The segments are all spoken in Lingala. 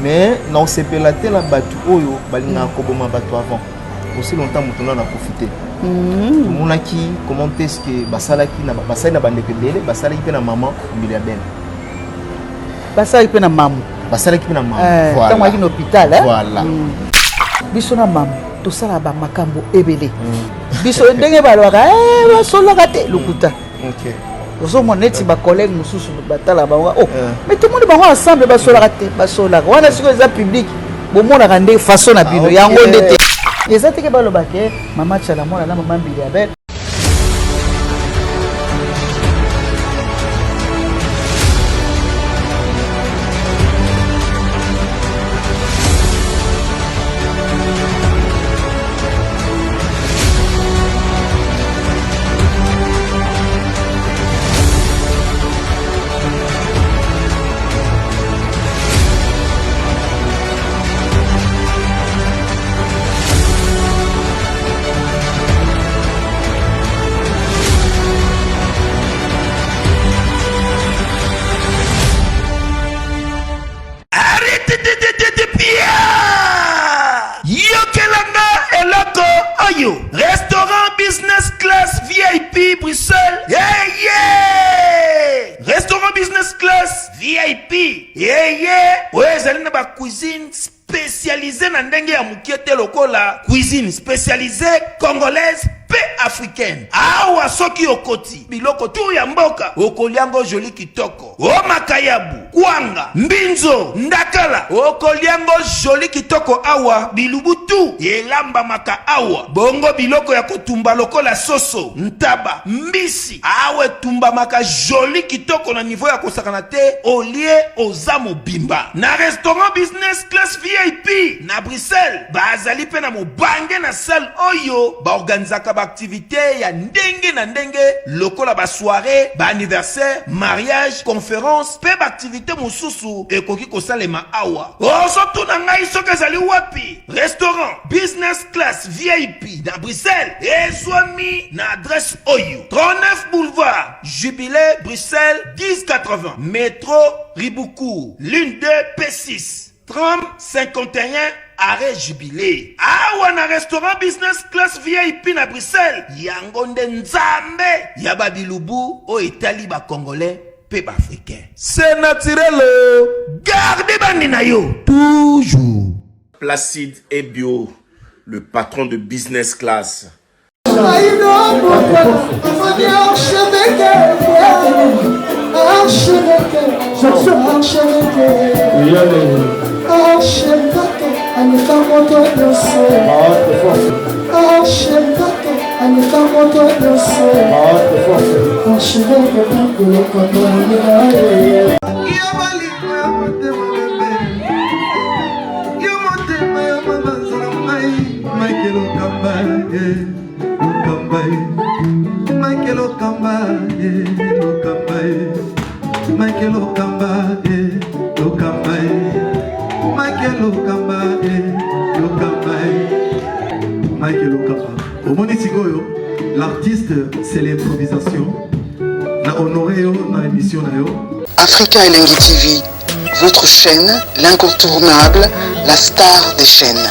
Mais naosepela te na bato oyo balingaka koboma bato avant aussi longtemps moto nano akufi te. Tomonaki comment est ce que basalaki na basali na bandeko ebele, basalaki mpe na mama Mbilia Bel. Basalaki mpe na mamu. Basalaki mpe na mamu. Ntango ayaki na hôpital. Voilà. Biso na mamu tosala bamakambo ebele. Biso ndenge balobaka, basololaka te, lokuta. Ozomona neti bacollègue mosusu batala bango, oh, mais tomoni bango ensemble, basolaka te. Basolaka wana sikoyo eza public, bomonaka nde façon na bino. Yango nde te, eza teke balobaka mama Tshala Mwana na mama Mbilia Bel. Yokelanga eloko oyo, restaurant Business Class VIP Bruxelles. Yeah, yeah! Restaurant Business Class VIP, yeah, yeah! Oyo ezali na bacuisine spécialisée na ndenge ya mokie te, lokola cuisine spécialisée congolaise mpe africaine. Awa soki okoti, biloko tu ya mboka okoliango joli kitoko, o makayabu, kwanga, mbinzo, ndakala, okoliango joli kitoko. Awa bilubu tu elambamaka awa, bongo biloko ya kotumba lokola soso, ntaba, mbisi, awa etumbamaka joli kitoko na niveau ya kosakana te. Olie, oza mobimba. Na restaurant Business Class VIP na Bruxelles, bazali mpe na mobange na salle oyo baorganizaka baactivité ya ndenge na ndenge lokola basoirée, baanniversaire, mariage, conférence mpe baactivité mosusu ekoki kosalema awa. Ozotuna ngai soki ezali wapi? Restaurant Business Class VIP na Bruxelles ezwami na adresse oyo: 39 boulevard Jubilé, Bruxelles 1080, métro Ribaucourt, ligne 2 P6, tram 51, arrêt Jubilé. Awa na restaurant Business Class VIP na Bruxelles, yango nde nzambe ya babilubu oyo etali bacongolais mpe baafricain. C'est naturel, garde bandi na yo toujours. Placide Ebio, le patron de Business Class. Michael Okamba, Okamba, Michael Okamba, Okamba, Michael Okamba, Okamba, Michael Okamba. Omoni sikoyo, l'artiste, c'est l'improvisation. Na honoré yo na émission na yo. Africa Elengi TV, votre chaîne, l'incontournable, la star des chaînes.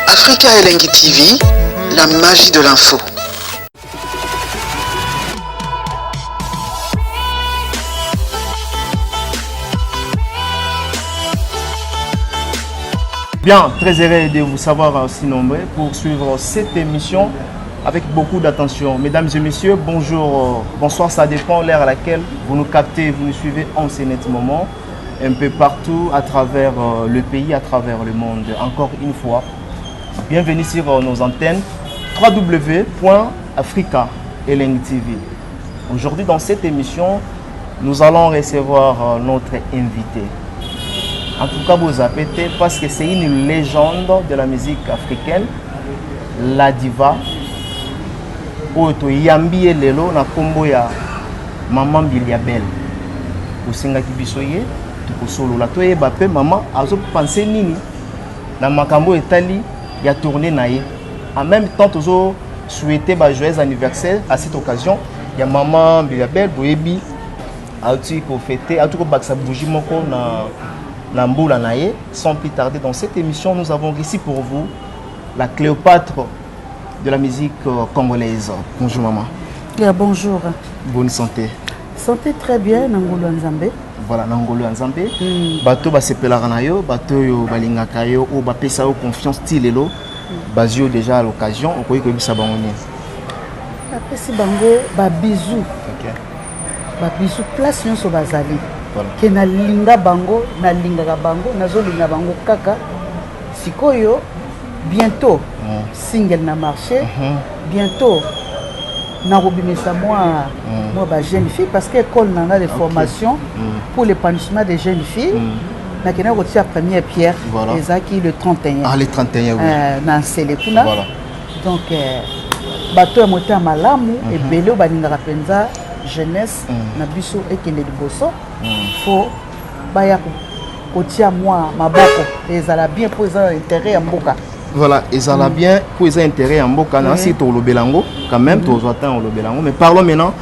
Africa Elengi TV, la magie de l'info. Bien, très heureux de vous savoir si nombreux pour suivre cette émission avec beaucoup d'attention. Mesdames et messieurs, bonjour, bonsoir, ça dépend l'heure à laquelle vous nous captez, vous nous suivez en ce net moment, un peu partout à travers le pays, à travers le monde. Encore une fois, bienvenue sur nos antennes www.africa TV. Aujourd'hui, dans cette émission, nous allons recevoir notre invité. En tout cas, vous appelez parce que c'est une légende de la musique africaine, la diva. Oyo toyambi ye lelo na nkombo ya Mama Mbilia Bel. Osengaki biso ye. Tokosolola, toyeba mpe mama azopense nini na makambo oyo etali ya tournée na ye. En même temps, tozo souhaiter ba joyeux anniversaire à cette occasion ya maman Mbilia Bel. Boyebi, auti kofêter, auti kobakisa bougie moko na mbula na ye. Sans plus tarder, dans cette émission, nous avons ici pour vous la Cléopâtre de la musique congolaise. Bonjour maman. Yeah, bonjour. Bonne santé? Santé très bien, na ngolu ya Nzambe. Voilà, na ngolu ya Nzambe. Bato basepelaka na yo, bato oyo balingaka yo, oyo bapesa yo confiance ti lelo, bazwi yo déjà à l'occasion, okoki koyebisa bango nini? Napesi bango babisous. Babisous place nyonso bazali. Ke nalinga bango, nalingaka bango, nazolinga bango kaka. Sikoyo, bientôt single na marché, bientôt nakobimisa mwa bajeune fille, parce que école na nga de formation pour l'épanouissement des jeunes filles, nakendaki kotia première pierre. Ezalaki le 31. Ah, le 31, oui. Na Nsele kuna. Donc bato ya motema malamu ebele oyo balingaka mpenza jeunesse na biso ekende liboso, fo baya kotia mwa maboko, ezala bien mpo eza na intérêt ya mboka. Voilà, ezala bien mpo eza intérêt ya mboka. Na si tolobela yango quand même, tozwa temps olobela yango. Mais parlons maintenant,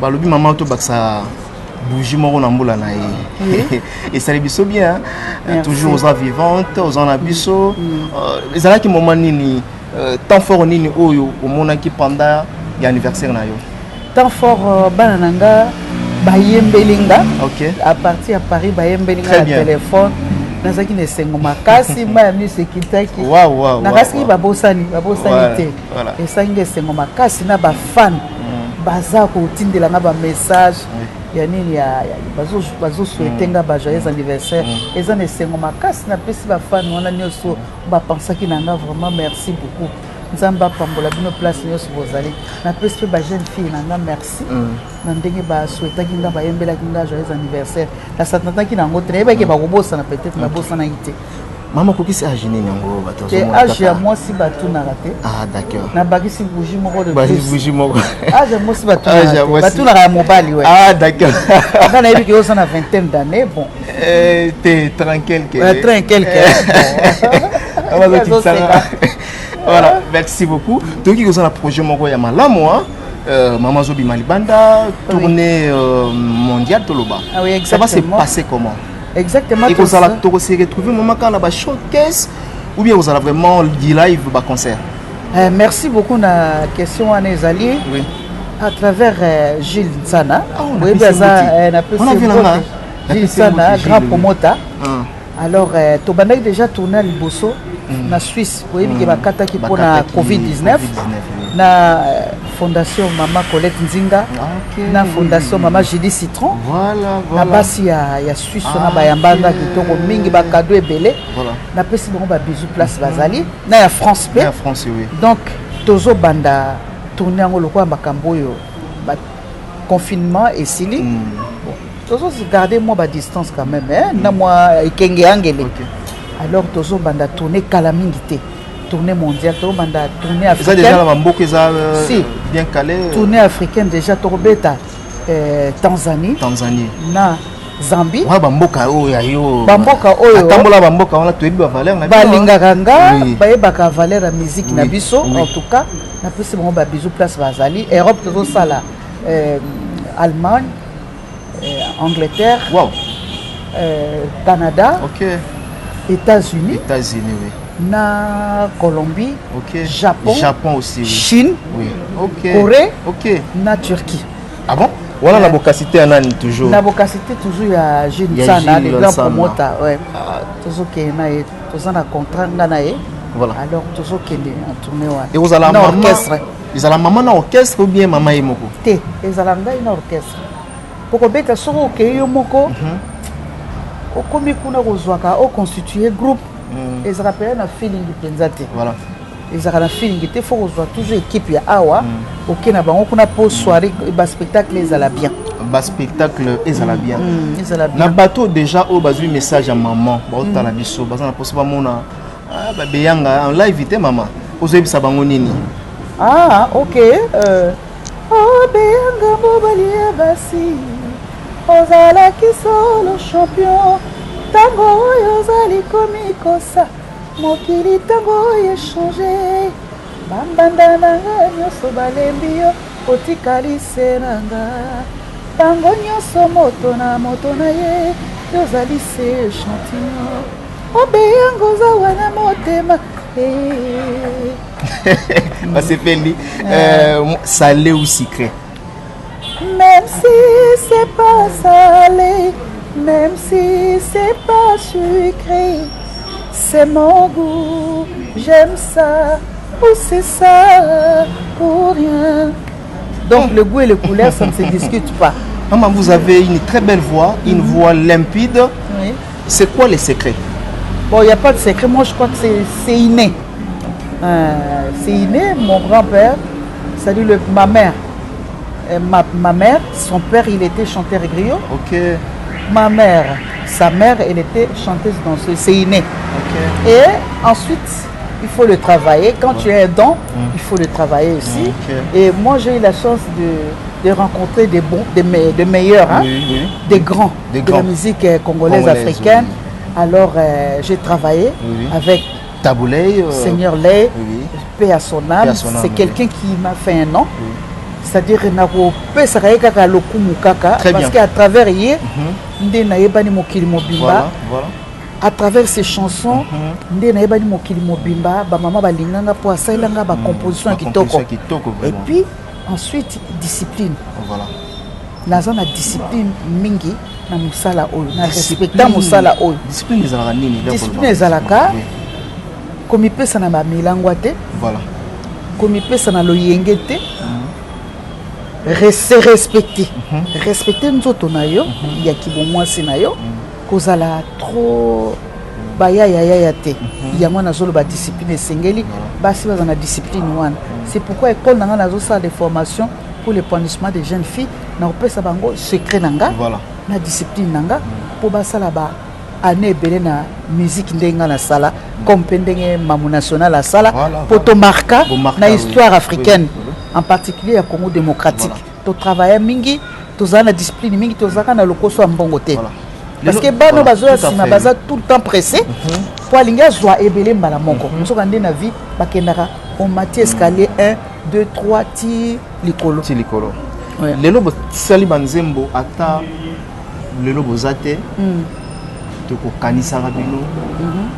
balobi mama tobakisa bougie moko na mbula na ye, esali biso bien. Toujours oza vivante, oza na biso. Ezalaki moment nini, temps fort nini oyo omonaki pendant ya anniversaire na yo? Temps fort, bana na nga bayembeli nga à partir ya Paris, bayembeli nga na téléphone. Nazalaki na esengo makasi, mai ya miso ekitaki. Nakasiki babosani, babosani te. Esangi esengo makasi na bafans baza kotindela nga bamessage ya nini, bazosouhaiter nga bajoyeux anniversaire. Eza na esengo makasi. Napesi bafans wana nyonso bapensaki na nga vraiment merci beaucoup. Nzambe apambola bino place nyonso bozali. Napesi mpe bajeune fille na nga merci na ndenge basouhaitaki nga, bayembelaki nga joyeux anniversaire. Nasatantaki na yango te, nayebaki bakobosana, peut-être babosanaki te. Mama, okokisi age nini yango? Bato te, age ya mwasi batunaka te. Ah, d'accord. Nabakisi bougie moko de plus. Bougie moko. Age ya mwasi batunaka te, batunaka ya mobali we. Ah, d'accord. Nga nayebi ke oza na vingtaine d'année, bon. Te, 30 quelque. 30 quelque. Voilà, merci beaucoup. Toyoki koza na projet moko ya malamu, mama azobima libanda, tournée mondiale toloba. Ah oui, ça va se passer comment? Exactement. Ekozala tokose retrouver mama kaka na bashowcase ou bien kozala vraiment du live, baconcert? Merci beaucoup na question wana. Ezali à travers Gilles Nsana. Boyebi aza, napesi Gilles Nsana, grand promoteur. Alors tobandaki déjà tournée liboso na Suisse. Boyebi ke bakataki mpona COVID-19, na fondation mama Colette Nzinga, na fondation mama Julie Citron, na basi ya Suisse wana bayambanga kitoko mingi, bacadeaux ebele. Napesi bango babisous place bazali, na ya France mpe. Donc tozobanda tournée yango lokola makambo oyo confinement esili. Bon, tozogarde mwa badistance quand même, hein? Na mwa ekenge yangele. Alors tozobanda tournée kala mingi te, tournée mondiale, tozobanda tournée africaine. Eza déjà na bamboka, eza si. Bien calé. Tournée africaine déjà, tokobeta Tanzanie, Tanzanie na Zambie. Wana bamboka oyo ya yo. Bamboka oyo atambola, bamboka wana toyebi bavaleur na. Balingaka nga, bayebaka valeur ya musique na biso. En tout cas, napesi bango babisous place bazali. Europe tozosala Allemagne, Angleterre, Canada, États-Unis, États-Unis, oui. Na Colombie, Japon, Japon aussi, oui. Chine, Corée, na Turquie. Ah bon, wana na bokasi te ya nani toujours? Na bokasi te toujours ya Gilles Nsana, le grand promoteur, ouais. Tozokende na ye, toza na contrat nga na ye. Alors tozokende en tournée wana. Ekozala na orchestre. Ezala mama na orchestre ou bien mama ye moko? Te, ezala ngai na orchestre. Po kobeta, soki okei yo moko, okomi kuna kozwaka oconstitue groupe, ezalaka mpenza na feeling mpenza te. Ezalaka na feeling te. Fo kozwa toujours équipe ya awa, oke na bango kuna mpo soirée, baspectacle ezala bien. Baspectacle ezala bien. Ezala bien. Na bato déjà oyo bazwi message ya maman, baotala biso, baza na mposa bamona babeyanga en live te, mama, ozoyebisa bango nini? Ah, ok. Oh, Beyanga, mobali ya basi, ozalaki solo champion. Ntango oyo ozali komikosa, mokili ntango oyo echange. Bambanda na nga nyonso balembi yo, otikali se na nga. Bango nyonso moto na moto na ye, yo ozali se echantillon. Obe yango oza wana motema eh. Basepeli euh, salé ou sucré? Même si c'est pas salé, même si c'est pas sucré, c'est mon goût, j'aime ça, ou c'est ça ou rien. Donc le goût et les couleurs, ça ne se discute pas. Maman, vous avez une très belle voix, une voix limpide. Oui. C'est quoi les secrets? Bon, il n'y a pas de secret. Moi, je crois que c'est inné. C'est inné. Mon grand-père, c'est-à-dire ma mère, ma mère, son père, il était chanteur griot. Ma mère, sa mère, elle était chanteuse danseuse. C'est inné. Et ensuite, il faut le travailler. Quand tu es un don, il faut le travailler aussi. Et moi, j'ai eu la chance de rencontrer des bons, des des meilleurs, hein, des grands Des de la grands. musique congolaise, Congolaise, africaine. Alors, j'ai travaillé avec Tabu Ley, Seigneur Ley, paix à son âme. Paix à son âme, C'est oui. quelqu'un qui m'a fait un nom. C'est-à-dire, nakopesaka ye kaka lokumu kaka, Très parce bien. qu'à travers ye, nde nayebani mokili mobimba. À travers ses chansons, nde nayebani mokili mobimba, ba mama balinganga po asalelanga ba composition ya Ba kitoko. composition ya kitoko, Et vraiment. puis ensuite discipline. Naza na discipline mingi na mosala oyo, na respecta mosala oyo. Discipline ezalaka nini? Discipline ezalaka komipesa na bamilangwa te. Komipesa na loyenge te. Se respecter. Respecter nzoto na yo, ya kibomwasi na yo, kozala trop bayayayaya te. Yango nazoloba discipline esengeli, basi baza na discipline wana. C'est pourquoi école na nga nazosala des formations pour l'épanouissement des jeunes filles, na kopesa bango secret na nga, na discipline na nga, mpo basala ba année ebele na musique ndenge nga nasala, comme mpe ndenge Mamu National asala, mpo tomarka Bomarka, na oui. histoire africaine, en particulier ya Congo démocratique. Totravaille mingi, tozala na discipline mingi, tozalaka na lokoso ya mbongo te. Parce que bana bazoya Tout à nsima fait. baza tout le temps pressé po alingi azwa ebele mbala moko. Nzoka nde na vie bakendaka omati escalier 1 2 3 ti likolo. Ti likolo. Lelo bosali banzembo, ata lelo boza te, tokokanisaka bino.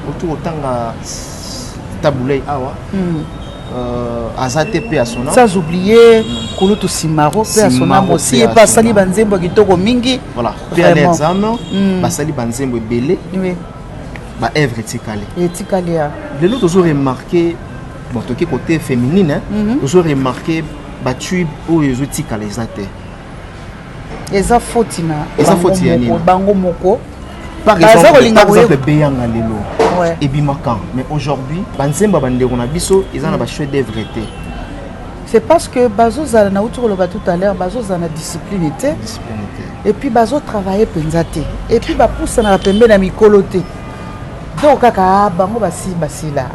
Otu kotanga Tabu Ley awa, aza te mpe ya sona. Sans oublier kulutu Simaro mpe ya Simaro sonam aussi, mpe ye mpe asali ya banzembo ya kitoko mingi. Voilà, mpe ale Vraiment. examen basali banzembo ebele, baœuvre etikali. Etikali ya. Lelo tozo remarquer, bon, toke côté féminine, hein, tozo remarquer batube oyo ezotikala eza te. Eza foti na Eza bango foti ya moko, nini? bango moko. Par Baza exemple, kolinga par exemple koyeba. Beyanga lelo ebimaka, mais aujourd'hui banzembo ya bandeko na biso eza na bachef d'œuvre te. C'est parce que bazozala, nauti koloba tout à l'heure, bazozala na discipline te. Discipline te. Et puis bazotravaille mpenza te, et puis bapusanaka pembeni na mikolo te. Donc kaka bango basi basila,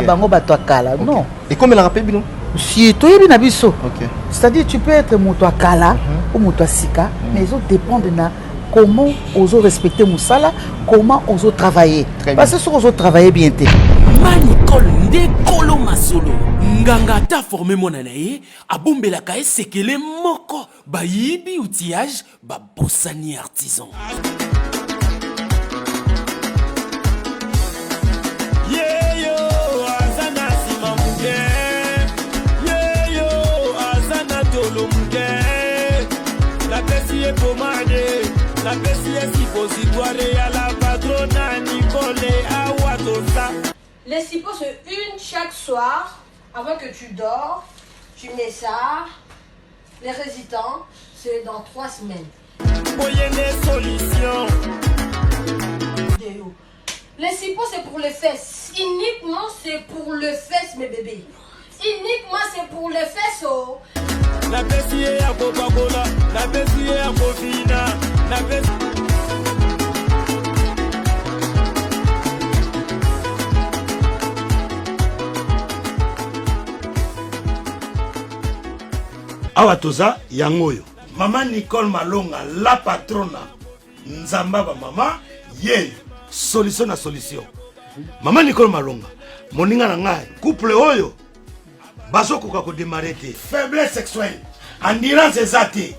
bango bato ya kala, non. Ekomelaka mpe bino? Si, toyebi na biso. C'est-à-dire, tu peux être moto ya kala ou moto ya sika, mais ezodépendre na comment ozo respecter mosala, comment ozotravailler. Très bien. Parce que soki ozotravailler bien te. Manicole nde kolo masolo. Nganga ata forme mwana na ye, abombelaka ye sekele moko. Bayibi outillage, babosani artisan. Yeyo aza na nsima moke, yeyo aza na tolo moke. Napesi ye pomade, napesi ye suppositoire ya la patrona Nicole awa toza. Les suppos, c'est une chaque soir, avant que tu dors, tu mets ça. Les résultats, c'est dans 3 semaines. Boye nde solution. Vidéo. Les suppos, c'est pour les fesses. Uniquement, c'est pour les fesses, mes bébés. Uniquement, c'est pour les fesses, oh. Napesi ye ya kopakola, napesi ye ya kofina, napesi. Awa toza yango oyo, mama Nicole Malonga, la patrona, nzamba bamama yeyo. Solution na solution. Mama Nicole Malonga, moninga na ngai, couple oyo bazokoka kodemare te. Faiblesse sexuelle, endurance eza te.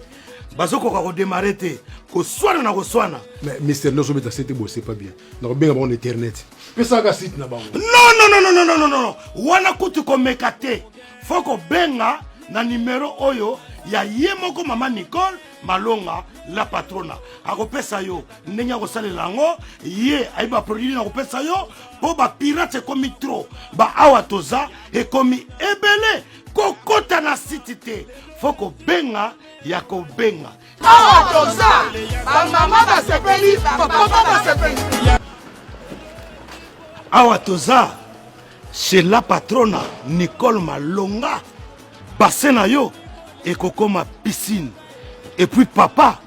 Bazokoka kodemare te. Koswana na koswana. Mais Mister Ndoso beta sete bo c'est pas bien. Nakobenga bango na internet. Pesaka site na bango. Non non non non non non non. Wana kutu komeka te. Faut kobenga na numero oyo ya ye moko mama Nicole Malonga la patrona akopesa yo ndenge akosalela yango ye ayebi baproduit nini akopesa yo mpo bapirate ekomi trop ba awa toza ekomi ebele kokota na site te fo kobenga ya kobenga awa toza bamama basepeli bapapa basepeli awa toza chez la patrona Nicole Malonga bassin na yo ekokoma piscine et puis papa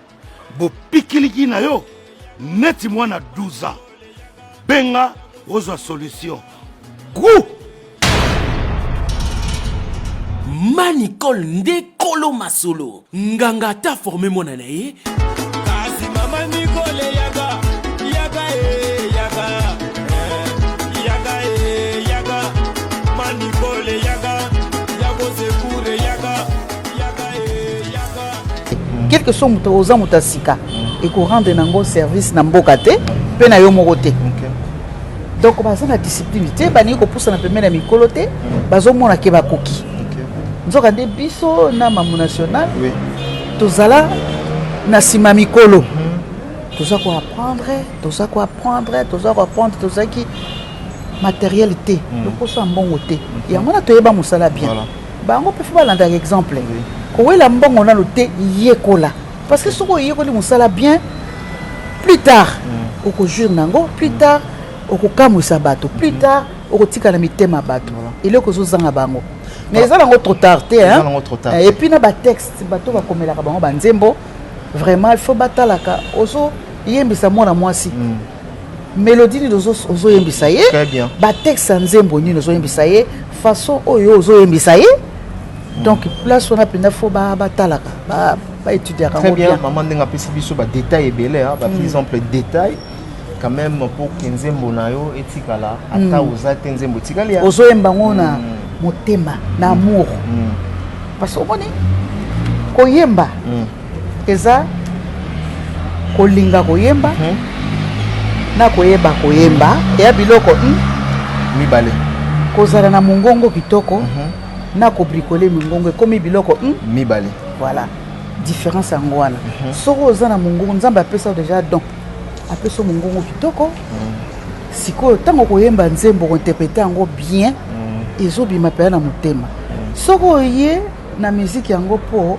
bopikiliki na yo neti mwana 12 ans benga ozwa solution gout Ma Nicole nde kolo masolo nganga ata forme mwana na ye kasi mama Nicole yaka yaka e yaka eh, yaka e yaka ma Nicole yaka yako sekure yaka yaka e yaka quelque soit moto oza moto ya sika ekorendre nango service na mboka te mpe na yo moko te donc baza na discipline te balingi kopusana pembeni ya mikolo te bazomona ke bakoki nzoka nde biso na mamu national tozala na nsima mikolo toza koapprendre toza koapprendre toza koapprendre tozalaki matériel te lokoso ya mbongo te yango wana toyeba mosala bien bango mpe fo balandaka exemple kowela mbongo nano te yekola parce que soki oyekoli mosala bien plus tard mm. okojure na yango plus mm. tard okokamwisa bato plus mm. tard okotika na mitema bato eloko ozozanga bango mais eza nango trop tard te hein? et puis na batexte bato bakomelaka bango banzembo vraiment il faut batalaka ozoyembisa mwana mwasi mm. mélodie nini ozoyembisa ye batexte ya nzembo nini ozoyembisa ye façon oyo ozoyembisa ye donc place wana mpenza fo batalaka baétudiaka yango bien mama ndenge apesi biso badetail ebele ba exemple détail quand même pour que nzembo na yo etikala ata oza te nzembo etikali ozoyemba yango na motema na amour parce que omoni koyemba eza kolinga koyemba na koyeba koyemba eya biloko mibale kozala na mongongo kitoko na kobrikole mingongo ekomi biloko mibale voilà différence yango wana soki oza na mongongo nzambe apesa déjà don apesa mongongo kitoko sikoyo ntango koyemba nzembo kointerprete yango bien ezobima mpenza na motema soki oye na miziki yango mpo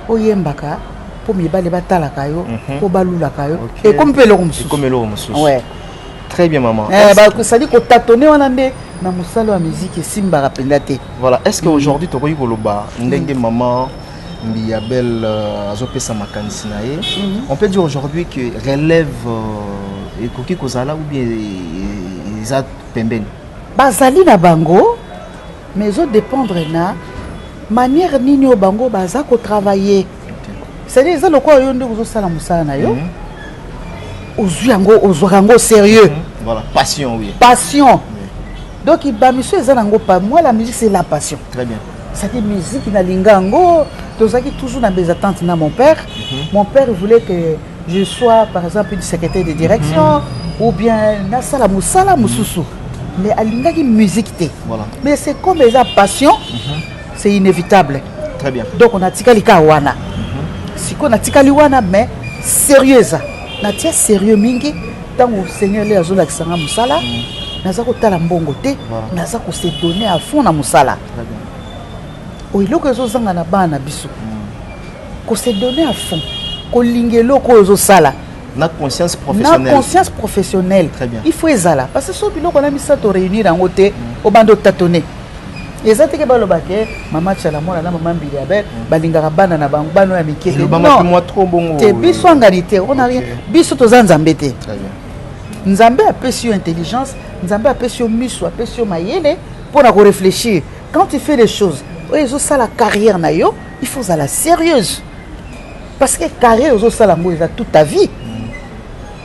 oyembaka mpo mibale batalaka yo mpo balulaka yo ekomi mpe eloko mosusu ouais. Très bien maman. Eh, c'est-à-dire kotatone wana nde na mosala ya musique esimbaka mpenza te. Voilà, est-ce que aujourd'hui tokoki koloba ndenge maman Mbiya Bel euh, azopesa makanisi na ye on peut dire aujourd'hui que relève euh, ekoki kozala ou bien eza pembeni bazali na bango mais ezodépendre na manière nini oyo bango baza kotravailler c'est-à-dire eza lokola yo nde ozosala mosala na yo ozwi yango ozwaka yango sérieux voilà passion oui passion donc bamiso eza nango pa moi la musique c'est la passion très bien c'est-à-dire musique nalinga yango tozalaki toujours na mes attentes na mon père mm -hmm. mon père voulait que je sois par exemple une secrétaire de direction mm -hmm. ou bien nasala mosala mosusu mais alingaki musique te voilà. mais c'est comme eza passion mm -hmm. c'est inévitable très bien donc natikali kaka wana mm -hmm. sikoyo natikali wana mais sérieux eza natia sérieux mingi ntango seigneur le azolakisa nga mosala mm. naza kotala mbongo te voilà. naza kose donner à fond na mosala oyo eloko ezozanga na bana na biso mm. kose donner à fond kolinga eloko oyo ozosala na conscience professionnelle na conscience professionnelle Très bien. il faut ezala parce que so biloko na misato réunir yango te mm. obanda otatone eza teke baloba ke mama Tshala Muana na mama Mbilia Bel balingaka bana na bango bana ya mike te biso angani te on a rien biso toza nzambe te nzambe apesi yo intelligence nzambe apesi yo miso apesi yo mayele mpona koréfléchir quand tu fais les choses oyo ezosala carrière na yo il faut ozala sérieuse parce que carrière ozosala yango eza toute ta vie.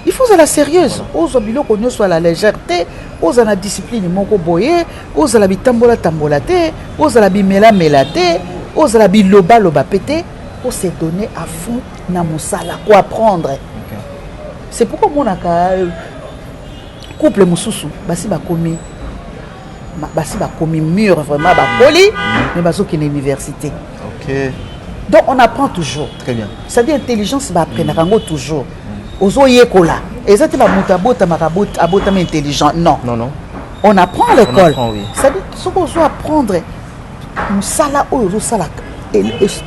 Il faut ozala sérieuse, ozwa biloko nyonso à la légère te, ozala na discipline moko boye, ozala bitambola tambola te, ozala bimelamela te, ozala bilobaloba pe te, o se donner à fond na mosala, ko apprendre. C'est pourquoi omonaka couple mosusu basi bakomi basi bakomi mûr vraiment, bakoli, mais bazokende université. Donc on apprend toujours. Très bien. C'est-à-dire intelligence baapprenaka yango toujours, ozoyekola. Eza te bamoto abotamaka abotama intelligent, non. Non, non. On apprend à l'école. Apprend, oui. C'est-à-dire soki ozo apprendre mosala oyo ozosala,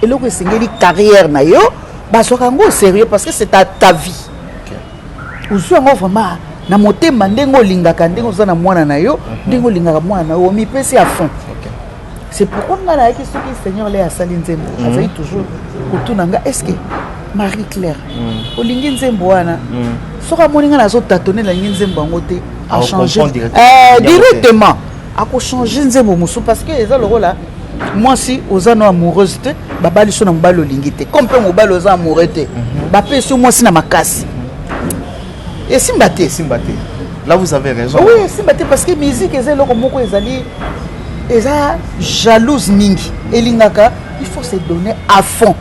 eloko esengeli carrière na yo, bazwaka yango au sérieux parce que c'est ta vie. Ozwi yango vraiment na motema, ndenge olingaka, ndenge oza na mwana na yo, ndenge olingaka mwana na yo, omipesi à fond. C'est pourquoi ngai nayaki, soki Seigneur le asali nzembo, azali toujours kotuna nga: est ce que Marie Claire olingi nzembo wana? Soki amoni ngai nazotatone, nalingi nzembo yango te, achange. Akocomprendre directement. Directement akochange nzembo mosusu, parce que eza lokola mwasi oza no amoureuse te, babali so na mobali olingi te, comme mpe mobali oza amoureux te, bapesi yo mwasi na makasi, esimba te. Esimba te. Là, vous avez raison. Oui, esimba te, parce que musique eza eloko moko ezali eza jalouse mingi, elingaka il faut se donner à fond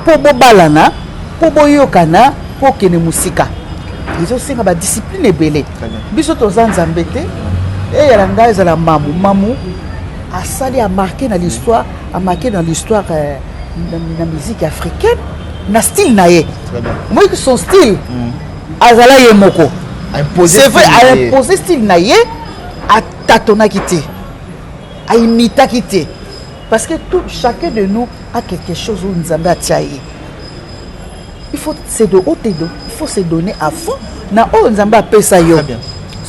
mpo bobalana, mpo boyokana, mpo okende mosika. Ezosenga badiscipline ebele. Très bien. Biso toza Nzambe te. Eyala ngai ezala mamu mamu asali, amarqué na l'histoire, amarqué dans l'histoire na musique africaine na style na ye. Très bien. Omoki son style azala ye moko. Imposer C'est vrai. style na ye. Aimposé style na ye, atatonaki te, aimitaki te, parce que tout chacun de nous a quelque chose oyo Nzambe atia ye. Il faut se do otedo, il faut se donner à fond na oyo Nzambe apesa yo. Très bien.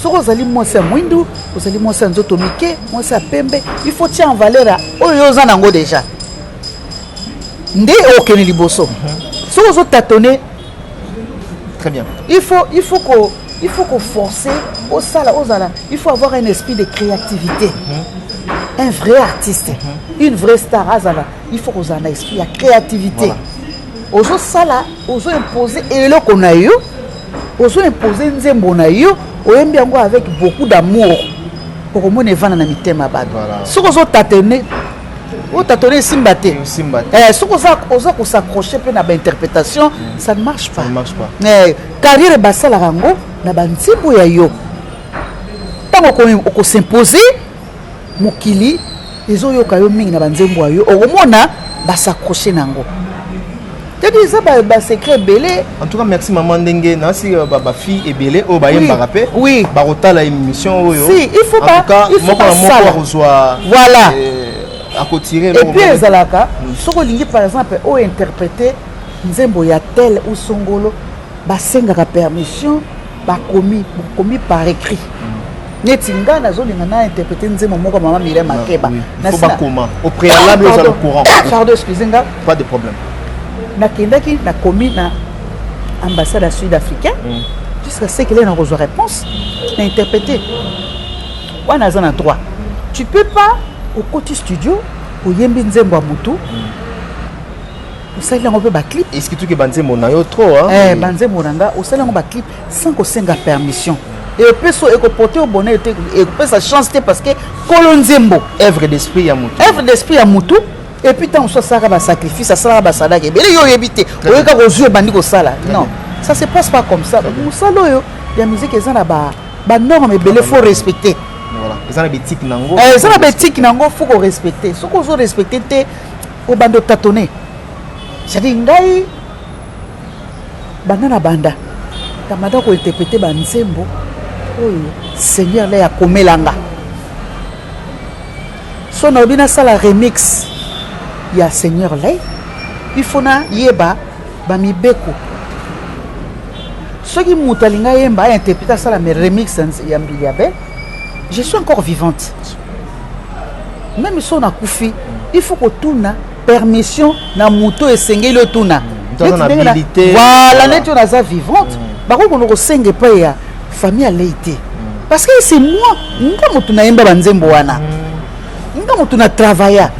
Soki ozali mwasi ya mwindu, ozali mwasi ya nzoto mike, mwasi ya pembe, il faut tia en valeur ya oyo oza nango déjà, nde okende liboso. Soki ozotatone, Très bien. il faut ko forcer osala ozala, il faut avoir un esprit de créativité. Un vrai artiste, une vraie star azala, il faut kozala na esprit ya créativité. Ozosala, ozoimpose eloko na yo, ozoimpose nzembo na yo, oyembi yango avec beaucoup d'amour, okomona evanda na mitema ya bato. Soki ozotatone, otatone, esimba te. Esimba te. Soki oza kos'accroche mpe na bainterprétation, ça ne marche pas. Ça ne marche pas. Carrière basalaka yango na banzembo ya yo. Ntango okosimpose, mokili ezoyoka yo mingi na banzembo ya yo, okomona bas'accroche nango. Tedi eza basecret ebele. En tout cas, merci maman. Ndenge nasi bafille ebele oyo bayembaka mpe bakotala émission oyo. Si, il faut En tout cas, il faut moko na moko basala. akozwa akotire Et puis ezalaka, soki olingi par exemple oyo interpréter nzembo ya tel ou songolo, basengaka permission, bakomi, bokomi par écrit. Neti nga nazolinga na interpréter nzembo moko ya mama Miriam Makeba. Oui. Il faut bakoma au préalable, oza au courant. Pardon, excusez nga. Pas de problème. Nakendaki, nakomi na ambassade ya sud africain jusqu'à ce que na kozwa réponse na interpréter wana. Aza na droit. Tu peux pas okoti studio, oyembi nzembo ya motu, osali yango mpe baclip. Est-ce que tuke banzembo na yo trop, hein? Banzembo na nga, osali yango baclip sans kosenga permission, epesa ekoporte yo bonheur te, ekopesa chance te, parce que kolo nzembo, œuvre d'esprit ya motu. Œuvre d'esprit ya motu. Et puis ntango mosusu asalaka basacrifice, asalaka basadaka ebele, yo oyebi te, oyeka kozwi, ebandi kosala. Non, ça se passe pas comme ça. Mosala oyo ya musique eza na banorme ebele, faut respecter. Voilà, eza na baéthique nango. Eza na baéthique nango, faut korespecte. Soki ozorespecte te, obanda otatone. C'est-à-dire ngai banda na banda tamanda kointerprete banzembo oyo Seigneur le akomelanga. So nalobi nasala remix ya Seigneur Lay, il faut nayeba bamibeko. Soki moto alingi ayemba, ainterprete, asala me remix ya Mbilia Bel, je suis encore vivante, même so nakufi, il faut kotuna permission na moto esengeli otuna. Moto aza na Neti ndenge habilité. Voilà. Voilà. Neti oyo naza vivante, bakoki kono kosenga epai ya famille alei te, parce que c'est moi nga moto nayemba banzembo wana, nga moto na travailla.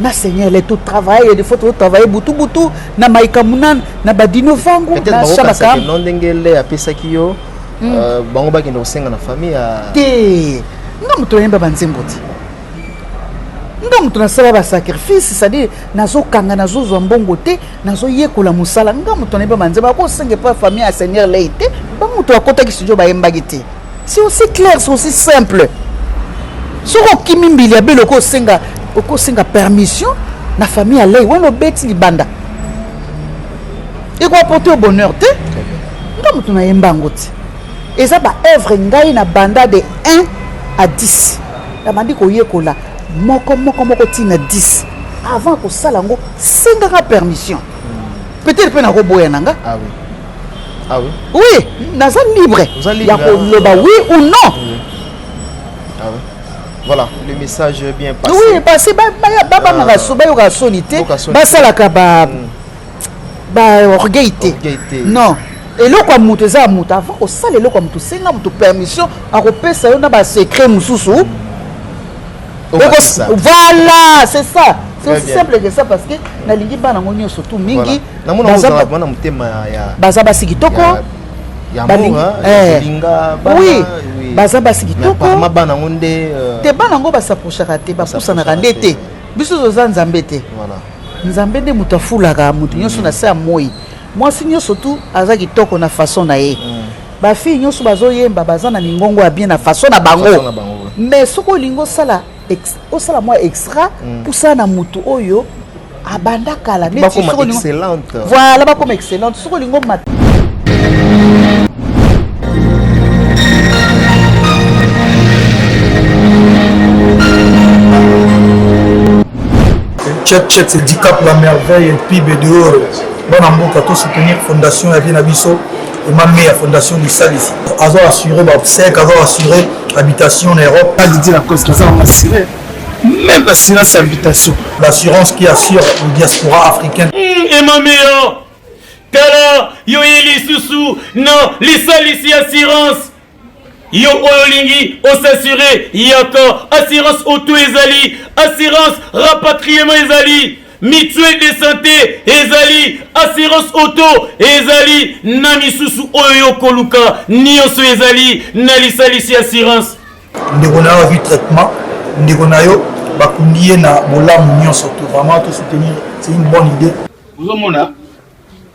Na Seigneur le to travailler des fois to travailler butu butu na Maïka Munan na Badino Vangu na Shabaka. Non ndenge le apesaki yo hmm. euh, bango bakende kosenga na famille ya te nga moto nayemba banzembo te nga moto nasala basacrifice c'est-à-dire nazokanga nazozwa mbongo te nazoyekola mosala nga moto nayemba banzembo akosenga epa famille ya seigneur lei te bango moto akotaki studio bayembaki te c'est aussi clair c'est aussi simple soki okimi mbili ya bele okosenga okosenga permission na famille ya lei wana obeti libanda ekoaporte yo bonheur te nga moto nayemba yango te eza ba œuvre ngai na banda de 1 à 10 nabandi koyekola moko moko moko ntina 10 avant kosala yango sengaka permission peut-être mpe nakoboya na nga ah oui. Ah oui? Oui, naza libre ya koloba oui ou non. Oui. Ah oui. Voilà, le message est bien passé. Oui, passé babangaka so bayokaka soni te basalaka ba hmm. ba orgueil te. Non. eloko ya moto eza ya moto avant kosala eloko ya moto senga moto permission akopesa yo na basecret mosusu voilà c'est ça c'est aussi simple que ça parce que nalingi bana yango nyonso tu mingi baza basi kitoko eh. oui baza basi kitoko euh, te bana yango basaprochaka te bapusanaka nde te biso toza nzambe te nzambe nde moto afulaka moto nyonso na se ya moi mwasi nyonso tu aza kitoko na façon na ye mm. bafille nyonso bazoyemba baza na mingongo ya bien na façon na bango mais soki olingi osala osala mwa extra mm. pusana na motu oyo abanda kala voilà bakoma excellente soki olingi omata Check check c'est Dicap la merveille et puis Bedehoro. Bana mboka to soutenir fondation ya vie na biso emame ya fondation lisalisi azo assurer ba obsèques azo assurer habitation na Europe. Didi Lacoste naza na assuré même assurance habitation. L'assurance qui assure le diaspora africaine. Mmh, emame yo tala yo ye lisusu na lisalisi assurance Yo oyo olingi o s'assurer yaka, assurance auto ezali, assurance rapatriement ezali, mutuelle de sante ezali, assurance auto ezali na misusu oyo yo koluka nionso ezali na lisalisi assurance. Ndeko na yo azwi traitement, ndeko na yo bakundi ye na bolamu nyonso to vraiment to soutenir, c'est une bonne idée. Ozomona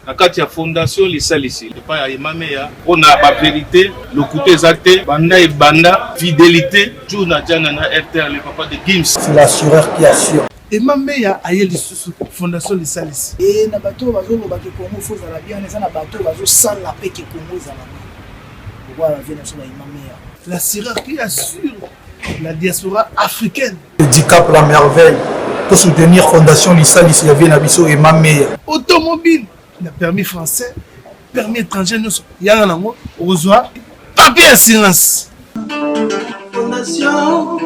na kati ya fondation lisalisi epai ya emameya mpo na baverité lokuta eza te banda ebanda fidelité jour na jana na rtr le papa de gims c'est l'assureur qui assure Emma Meya aye lisusu fondation lisalisi. E na bato oyo bazoloba ke Congo fo ezala bien, eza na bato oyo bazosala mpe ke Congo ezala bien. Lokola ba vieux na biso ba Emma Meya. L'assureur qui assure la diaspora africaine. Dicap la merveille to soutenir fondation lisalisi ya vie na biso Emma Meya. Automobile na permis français, permis étranger nyonso yaka nango okozwa papier assurance. Fondation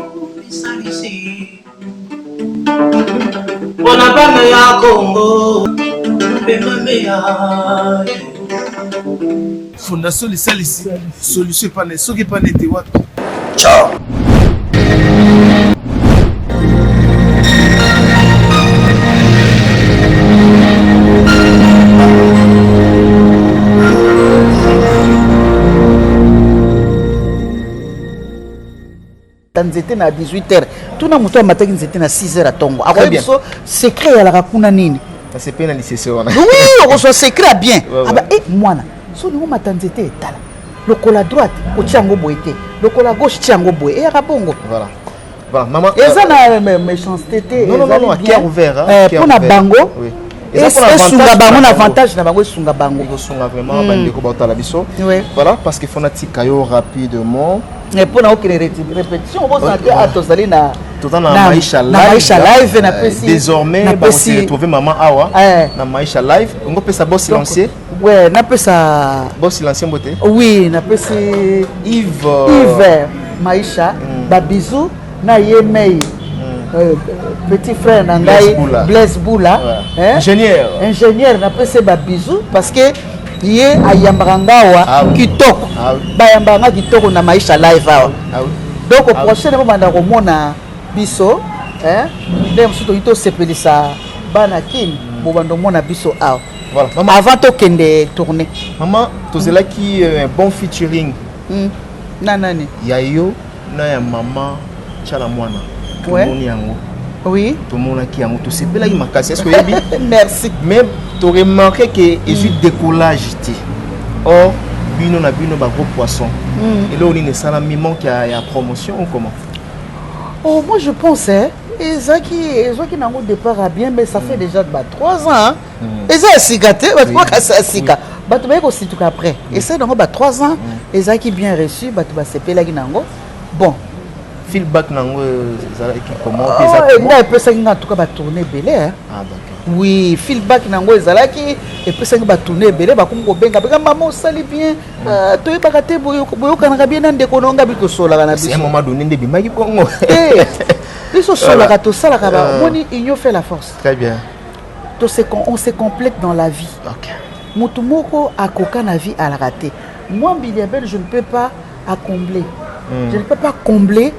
lisalisi mpona bana ya Congo Emma Meya. Fondation lisalisi solution epana soki epana ete wapi? Ciao. nzete na 18 heures tuna moto amataki nzete na 6 heures ya ntongo akoyebi biso secret eyalaka kuna nini nasepeli na lisese wana oui okozwa secret ya bien aba e mwana so olingi omata nzete etala lokola droite kotia yango boye te lokola gauche tia yango boye eyaka bongo voilà voilà maman eza euh, na méchanceté te non non non cœur ouvert hein mpo na bango esunga bango na avantage na bango esunga bango ekosunga vraiment hmm. bandeko baotala biso voilà parce que fona tika yo rapidement mpo na okende répétition obosana te a tozali na toza na maisha live live napesi désormais bakose retrouver maman awa na maisha live ongo pesa bo silencieux ouais napesa bo silencieux mbote oui napesi Yves Yves maisha mm. ba bisous na ye mei mm. euh, petit frère na ngai Blaise Bula ouais. hein? ingénieur ingénieur napesi ba bisous parce que ye ayambaka nga awa ah, oui. kitoko ah, oui. bayambaka nga kitoko na maisha live awa ah, oui. donc ah, prochaine bobanda komona biso Ndenge mosusu toki tosepelisa bana Kin, bobanda omona biso awa. Voilà. Maman, avant tokende tourner. Maman, tozelaki un bon featuring. Na nani? Ya yo na ya mama Tshala Mwana. Tomoni yango. Oui. Tomonaki yango, tosepelaki makasi. Est-ce que oyebi? Merci. Mais to remarqué que ezwi décollage te. Or bino na bino ba gros poissons. Eloko nini esalami? Manque ya promotion ou comment? Oh, moi je pense, hein, ezaki ezwaki nango départ à bien, mais ça fait déjà ba 3 ans, hein. Eza ya sika te, bato bakasi ya sika, bato baye kosituka après. Esali nango ba 3 ans, ezalaki bien reçu, bato basepelaki nango. Bon. Feedback nango ezalaki comment? Nga epesaki nga en tout cas batourne ebele, hein. Ah, d'accord. Oui, feedback nango ezalaki, epesaki batourne ebele, bakomi kobenga benga: "Mama, osali bien, toyebaka te boyokanaka bien na ndeko na nga." Bi tosolaka na biso. Un moment donné nde bimaki bongo. Biso solaka, tosalaka, omoni, union fait la force. Très bien. On se complète dans la vie. Motu moko akoka na vie alaka te. Moi, Mbilia Bel, je ne peux pas à combler, je ne peux pas combler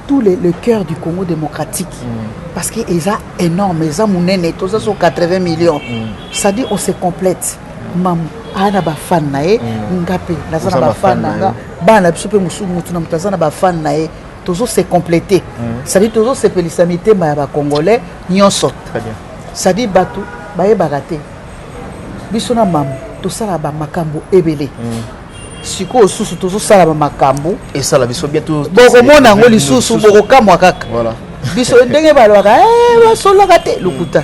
tout le cœur du Congo démocratique, parce que eza énorme, eza monene, toza so 80 millions. C'est-à-dire on se complète. Mamu aya na bafan na ye, nga mpe naza na bafan na nga, bana na biso mpe mosusu, motu na moto aza na bafan na ye. Tozo se compléter, c'est-à-dire tozosepelisa mitema ya bacongolais nyonso. C'est-à-dire bato bayebaka te, biso na mamu tosala bamakambo ebele. Sikoyo susu tozosala bamakambo. Esala biso bien. Bokomona yango lisusu, bokokamwa kaka. Biso ndenge balobaka basolaka te, lokuta.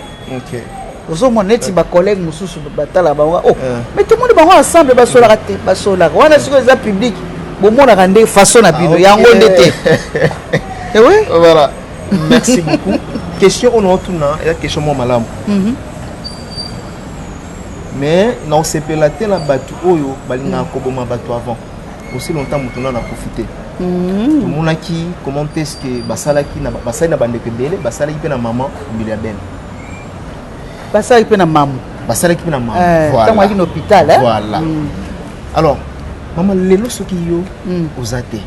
Ozomona neti bacollègue mosusu batala bango: "Oh, mais tomoni bango ensemble, basolaka te." Basolaka wana sikoyo eza public, bomonaka nde façon na bino yango nde te. Oui. Voilà, merci beaucoup. Question oyo naotuna eza question mwa malamu, mais naosepela te na bato oyo balingaka koboma bato avant aussi longtemps moto nano akufi te. Tomonaki comment est ce que basalaki, basali na bandeko ebele, basalaki mpe na mama Mbilia Bel. Basalaki mpe na mamu. Basalaki mpe na mamu. Ntango ayaki na hôpital. Voilà. Alors mama, lelo soki yo oza te,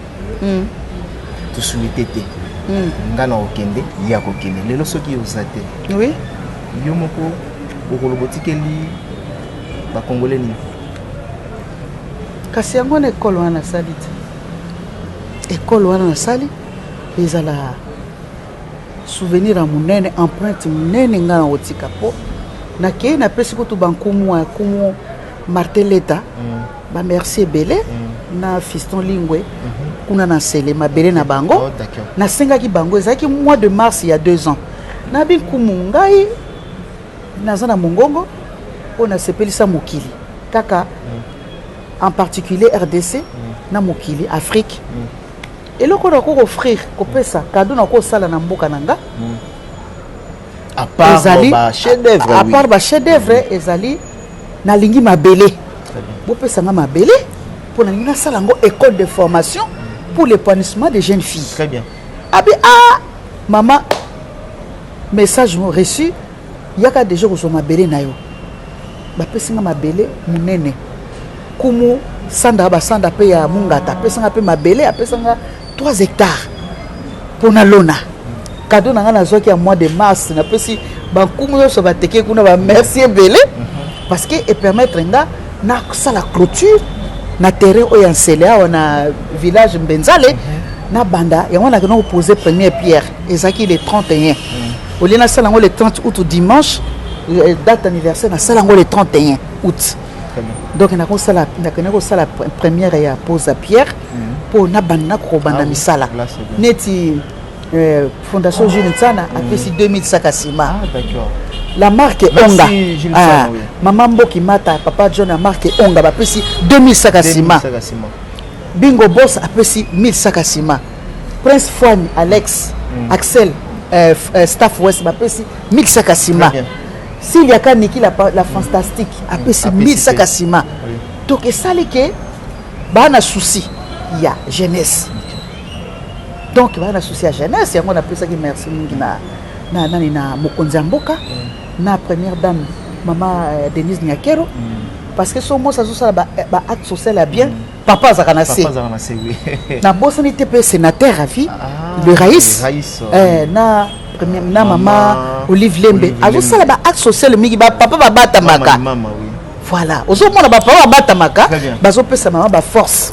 tosouhaite te, nga na kokende, ye akokende, lelo soki yo oza te, yo moko okoloba otikeli bakongole nini? Kasi yango wana ekole wana nasali te, ekole wana nasali ezala souvenir ya monene, empreinte monene ngai na kotika, mpo nakei napesi kutu bankumu ya kumu Martin Leta bamerci ebele na Fiston Lingwe kuna na Nsele, mabele na bango. Nasengaki bango, ezalaki mois de mars ya 2 ans, nabi: "Nkumu, ngai naza na mongongo oyo nasepelisa mokili kaka, en particulier RDC na mokili Afrique. Eloko oyo nakoki offrir, kopesa cadeau, nakosala na mboka na nga, À part ba chef d'œuvre. À part ba chef d'œuvre, ezali nalingi mabele, bopesanga mabele mpo nalingi nasala yango école de formation pour l'épanouissement des jeunes filles." Très bien. Abi: "Ah mama, message reçu, yaka déjà kozwa mabele na yo." Bapesi nga mabele monene. Kumu Sanda, basanda mpe ya Mungata, apesanga mpe mabele, apesanga 3 hectares mpo nalona. Cadeau na ngai nazwaki ya mois de mars, napesi bankumu nyonso bateke kuna bamerci ebele, parce que epermettre nga nasala clôture na terrain oyo ya Nsele awa na village Mbenzale. Nabanda yango, nakenda kopose première pierre, ezalaki le 31. Au lieu nasala yango le 30 août, dimanche, date anniversaire, nasala yango le 31 août. Donc nakosala, nakende kosala première ya pose ya pierre mpo nabanda, nakobanda misala. Neti fondation Jules Nsana apesi 2000 saka nsima. La marque Onga, ah, mama Mboki Mata, papa John ya marque Onga bapesi 2000 saka nsima. Bingo Boss apesi 1000 saka nsima. Prince Foigne, Alex, Axel, staff West bapesi 1000 saka nsima. Siliaka Niki la fantastique apesi 1000 saka nsima. Donc esali ke baa na souci ya jeunesse, donc baa na souci ya jeunesse. Yango napesaki merci mingi na nani, na mokonzi ya mboka, na première dame, mama Denise Nyakero, parce que so mwasi azosala ba acte social ya bien, papa azalaka na se. Nabosani te mpe sénateur à vie. Le Raïs, Raïs, eh, na premier na mama Olive Lembe azosala ba acte social mingi, ba papa babatamaka. Mama, oui. Voilà, ozomona ba papa babatamaka, Très bien. bazopesa mama ba force.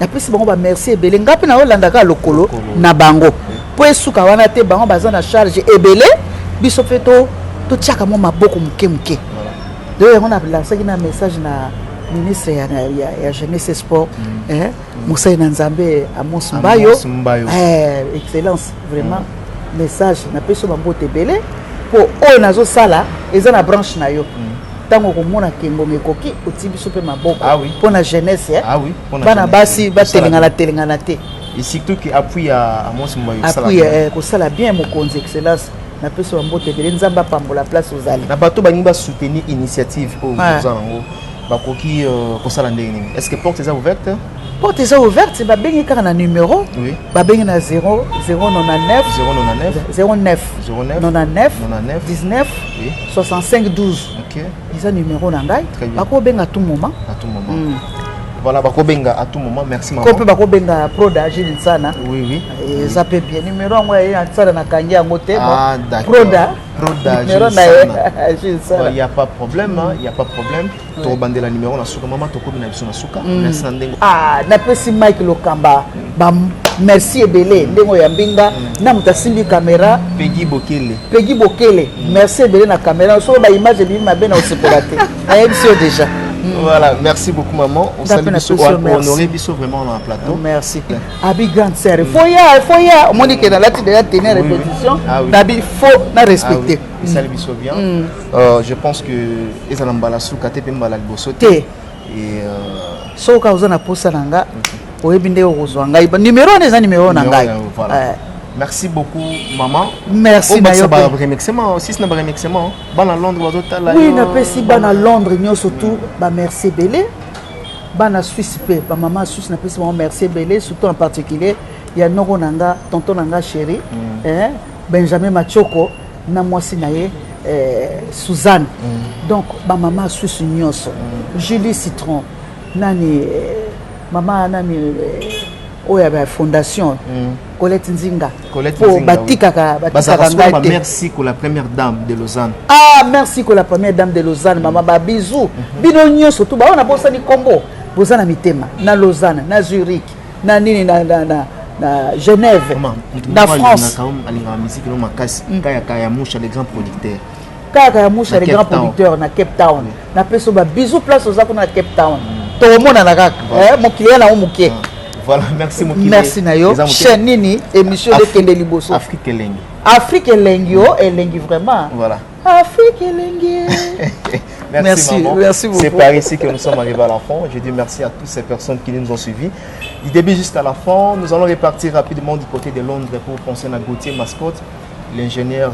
Napesi bango ba merci ebele. Nga mpe naolandaka lokolo na bango mpo esuka wana te. Bango baza na charge ebele, biso mpe totiaka mwa maboko moke moke. Donc yango nalansaki na message na ministre ya jeunesse et sport, eh, mosali na Nzambe Amos Mbayo. Amos Mbayo. Eh, excellence, vraiment message napesi yo bambote ebele mpo oyo nazosala eza na branche na yo. Ntango okomona kengongo ekoki, oti biso mpe maboko mpo na jeunesse, eh. Ah oui, mpona Bana jeunesse. basi batelengana telengana te. Et surtout que appui ya Amos Mbayo kosala appui bien. Eh, kosala bien. Mokonzi, excellence, napesi bambote ebele. Nzambe apambola place ozali. Na bato balingi basoutenir initiative oyo oza nango, bakoki kosala ndenge nini? Est ce que porte eza ouverte? Porte eza ouverte. Babengi kaka na numéro, babengi na 0 099 099 09 09 99 99 19 65 12. Eza numéro na ngai. Très bien. Bakobenga tout moment. À tout moment. Voilà, bakobenga à tout moment. Merci, maman. Ko mpe bakobenga Proda Agile Nsana. Oui. Eza mpe bien. Numéro yango ya ye Nsana, nakangi yango te. Ah, Bon, d'accord. Proda. Proda numéro Gilles na ye Sana. Gilles Nsana. Il n'y a pas problème, il n'y a pas problème. Tobandela numéro na suka, mama, tokomi na biso na suka. Merci na ndenge. Ah, napesi Mike Lokamba ba merci ebele ndenge oyo ya mbinga na moto asimbi caméra. Peggy Bokele. Peggy Bokele, merci ebele na caméra. Soki baimage ebimi mabe, na osekola te, nayebisi yo déjà. Voilà, merci beaucoup, maman. On Nga salue mpe biso, napesi yo merci. honoré biso vraiment dans le plateau. Merci. Abi grande sœur, faut ya, faut ya omoni ke nalati déjà tenue Oui. répétition. Ah oui. Nabi faut na respecter. Ah oui. Esali biso bien. Je pense que ezala mbala suka te mpe mbala liboso Te. Et soki kaka oza na posa na nga, oyebi nde okozwa ngai. Numéro wana eza numéro na ngai. Voilà. Merci beaucoup, maman. Merci na yo ba mpe. remerciement, aussi na ba remerciement. Bana Londres bazotala Oui, yo. napesi bana Londres nyonso tu bamerci ebele. Bana Suisse mpe, bamama Suisse, napesi bango merci ebele, surtout en particulier ya noko na nga, tonton na nga chéri, eh, Benjamin Machoko na mwasi na ye, eh, Suzanne. Donc bamama Suisse nyonso, Julie Citron, nani, eh, mama nani, eh, oyo ya bafondation Colette Nzinga. Colette Po Nzinga, oui. batikaka Bazalaka batikaka sikoyo ngai ba te. Merci pour la première dame de Lausanne. Ah, merci ko la première dame de Lausanne, mama, babisous. Bino nyonso tu baoyo nabosani nkombo, boza na mitema na Lausanne, na Zurich, na nini, na Genève, na France. Alingaka musique no makasi. Kaya Kaya Moucha, le grand producteur. Kaka ya Musha, Na le Cape grand Town. producteur na Cape Town, napesi yo babisous. Place oza kuna na Cape Town, tokomonana kaka. Eh, mokili ya nango moke. Voilà, merci mokili. Merci na yo. Eza moke. Chaîne nini, émission ekende liboso. Afrique Elengi. Afrique Elengi, o elengi vraiment. Voilà. Afrique Elengi. Merci, Merci, maman. merci beaucoup. C'est par ici que nous sommes arrivés à la fin. Je dis merci à toutes ces personnes qui nous ont suivis. Du début jusqu'à la fin, nous allons repartir rapidement du côté de Londres pour penser à Gauthier Mascotte, l'ingénieur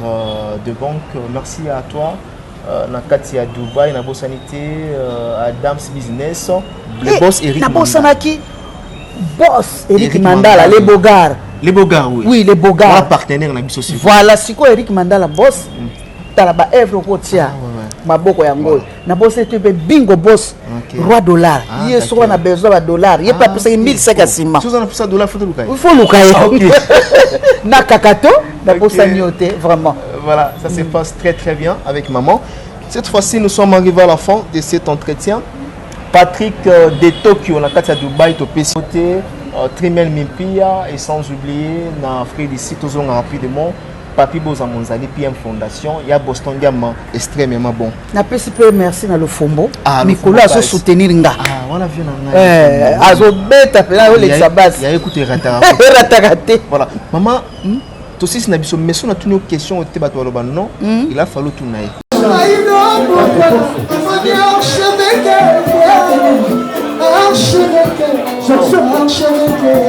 de banque. Merci à toi. Na kati ya Dubaï, na Bossanité, Adams Business, le Eh, boss Eric. Nabosanaki boss Eric Eric Mandala, Mandala. les Bogards. Les Bogards, oui. Oui, les Bogards. Voilà, partenaire na biso aussi. Voilà, sikoyo Eric Mandala boss, tala baœuvre okotia maboko yango oyo. Nabosi te mpe Bingo Boss, Roi Dollar. Ah, Ye soko na besoin badollar, ye mpe apesaki 1005 ya nsima. Soki oza na posa dollar, faut toluka ye. Il faut luka ye. Ah, ok. Na kakato, nabosani yo te vraiment. Voilà, ça se passe très très bien avec maman. Cette fois-ci, nous sommes arrivés à la fin de cet entretien. Patrick de Tokyo, na kati ya Dubaï, topesi côté Trimel Mimpia et sans oublier na Afrique d'ici, tozonga rapidement. Papi Boza Monzali, PM Fondation, ya Boston Gamma, extrêmement bon. Napesi mpe merci na Lofombo. Ah, mikolo Lofombo. azosoutenir nga. Ah, wana vieux na ngai. Eh, azobeta mpena, azolekisa basi. Ya écoute, erataka. Erataka te. Voilà. Maman, tosisi na biso, mais so natuni yo question te, bato baloba non, il a fallu tuna ye. Archevêque, archevêque, archevêque,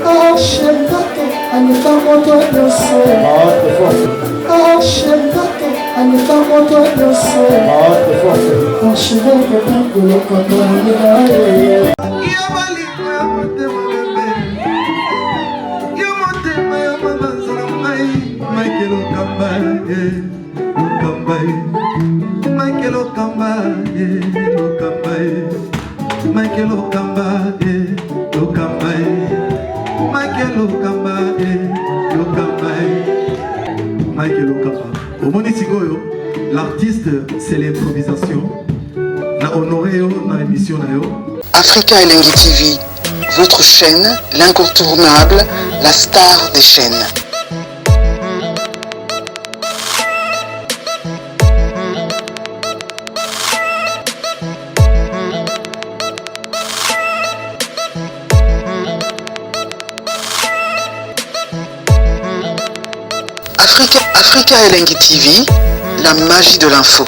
archevêque, aleka moto nyonso. Archevêque, aleka moto nyonso. Archevêque, kolokota ye. Yo bolingo ya motema bebe, yo motema ya mama nzala ngai Michael Okamba ye, Okamba ye, Michael Okamba ye, Okamba ye, Michael Okamba ye, Okamba ye, Michael Okamba. L'artiste, c'est l'improvisation. Na honoré yo na émission na yo. Africa Elengi TV, votre chaîne, l'incontournable, la star des chaînes. Africa, Africa Elengi TV, la magie de l'info.